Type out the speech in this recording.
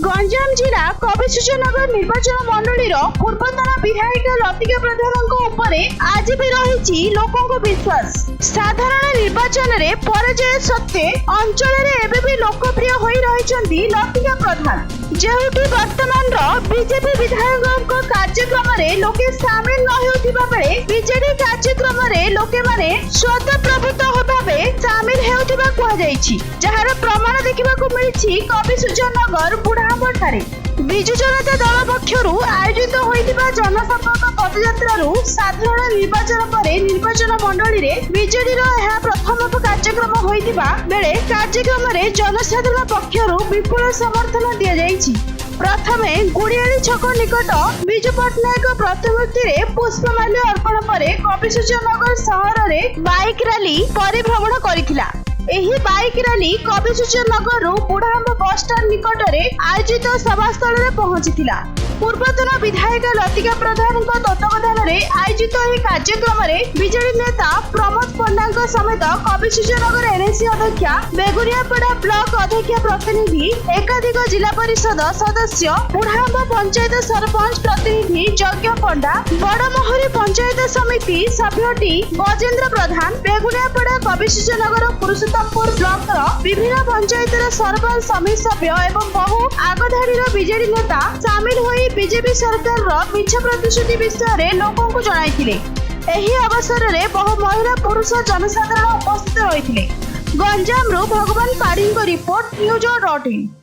ଗଞ୍ଜାମ ଜିଲ୍ଲା କବିସୂର୍ଯ୍ୟନଗର ନିର୍ବାଚନ ମଣ୍ଡଳୀର ପୂର୍ବତନ ବିଧାୟିକା ଲତିକା ପ୍ରଧାନଙ୍କ ଉପରେ ଆଜି ବି ରହିଛି ଲୋକଙ୍କ ବିଶ୍ୱାସ। ସାଧାରଣ ନିର୍ବାଚନରେ ପରାଜୟ ସତ୍ତ୍ୱେ ଅଞ୍ଚଳରେ ଏବେ ବି ଲୋକପ୍ରିୟ ହୋଇ ରହିଛନ୍ତି ଲତିକା ପ୍ରଧାନ। ଯେଉଁଠି ବର୍ତ୍ତମାନର ବିଜେପି ବିଧାୟକଙ୍କ କାର୍ଯ୍ୟକ୍ରମରେ ଲୋକେ ସାମିଲ ନ ହେଉଥିବା ବେଳେ ବିଜେଡି କାର୍ଯ୍ୟକ୍ରମରେ ଲୋକେମାନେ ସ୍ୱତଃପ୍ରବୃତ୍ତ ଭାବେ ସାମିଲ ହେଉଥିବା କୁହାଯାଇଛି, ଯାହାର ପ୍ରମାଣ ଦେଖିବାକୁ ମିଳିଛି କବିସୂର୍ଯ୍ୟନଗର ବୁଢ଼ାଆମ୍ବ ଠାରେ। ବିଜୁ ଜନତା ଦଳ ପକ୍ଷରୁ ଆୟୋଜିତ ହୋଇଥିବା ଜନସମ୍ପର୍କ ପଦଯାତ୍ରାରୁ ସାଧାରଣ ନିର୍ବାଚନ ପରେ ନିର୍ବାଚନ ମଣ୍ଡଳୀରେ ବିଜେଡିର ଏହା ପ୍ରଥମ କାର୍ଯ୍ୟକ୍ରମ ହୋଇଥିବା ବେଳେ କାର୍ଯ୍ୟକ୍ରମରେ ଜନସାଧାରଣ ପକ୍ଷରୁ ବିପୁଳ ସମର୍ଥନ ଦିଆଯାଇଛି। ପ୍ରଥମେ ଗୁଡିଆଳି ଛକ ନିକଟ ବିଜୁ ପଟ୍ଟନାୟକ ପ୍ରତିମୂର୍ତ୍ତିରେ ପୁଷ୍ପମାଲ୍ୟ ଅର୍ପଣ ପରେ କବିସୂର୍ଯ୍ୟନଗର ସହରରେ ବାଇକ୍ ରାଲି ପରିଭ୍ରମଣ କରିଥିଲା। ଏହି ବାଇକ୍ ରାଲି କବିସୂର୍ଯ୍ୟନଗରରୁ ବୁଢ଼ାଆମ୍ବ ବସଷ୍ଟାଣ୍ଡ ନିକଟରେ ଆୟୋଜିତ ସଭାସ୍ଥଳରେ ପହଞ୍ଚିଥିଲା। ପୂର୍ବତନ ବିଧାୟକ ଲତିକା ପ୍ରଧାନଙ୍କ ତତ୍ତ୍ୱାବଧାନରେ ଆୟୋଜିତ ଏହି କାର୍ଯ୍ୟକ୍ରମରେ ବିଜେଡି ନେତା ପ୍ରମୋଦ ପଣ୍ଡାଙ୍କ ସମେତ କବିସୂର୍ଯ୍ୟନଗର ଏନ୍ଏସି ଅଧ୍ୟକ୍ଷା, ବେଗୁନିଆପଡ଼ା ବ୍ଲକ ଅଧ୍ୟକ୍ଷା ପ୍ରତିନିଧି, ଏକାଧିକ ଜିଲ୍ଲା ପରିଷଦ ସଦସ୍ୟ, ବୁଢ଼ାଆମ୍ବ ପଞ୍ଚାୟତ ସରପଞ୍ଚ ପ୍ରତିନିଧି ଯଜ୍ଞ ପଣ୍ଡା, ବଡ଼ମୋହରୀ ପଞ୍ଚାୟତ ସମିତି ସଭ୍ୟଟି ଗଜେନ୍ଦ୍ର ପ୍ରଧାନ, ବେଗୁନିଆପଡ଼ା, କବିସୂର୍ଯ୍ୟନଗର, ପୁରୁଷୋତ୍ତମପୁର ବ୍ଲକର ବିଭିନ୍ନ ପଞ୍ଚାୟତର ସରପଞ୍ଚ, ସମିତି ସଭ୍ୟ ଏବଂ ବହୁ ଆଗଧାଡ଼ିର ବିଜେଡି ନେତା ସାମିଲ ହୋଇ ବିଜେପି ସରକାରର ମିଛ ପ୍ରତିଶ୍ରୁତି ବିଷୟରେ ଲୋକଙ୍କୁ ଜଣାଇଥିଲେ। ଏହି ଅବସରରେ ବହୁ ମହିଳା, ପୁରୁଷ, ଜନସାଧାରଣ ଉପସ୍ଥିତ ରହିଥିଲେ। ଗଞ୍ଜାମରୁ ଭଗବାନ ପାଢ଼ୀଙ୍କ ରିପୋର୍ଟ, ନ୍ୟୁଜ୍.ଇନ୍।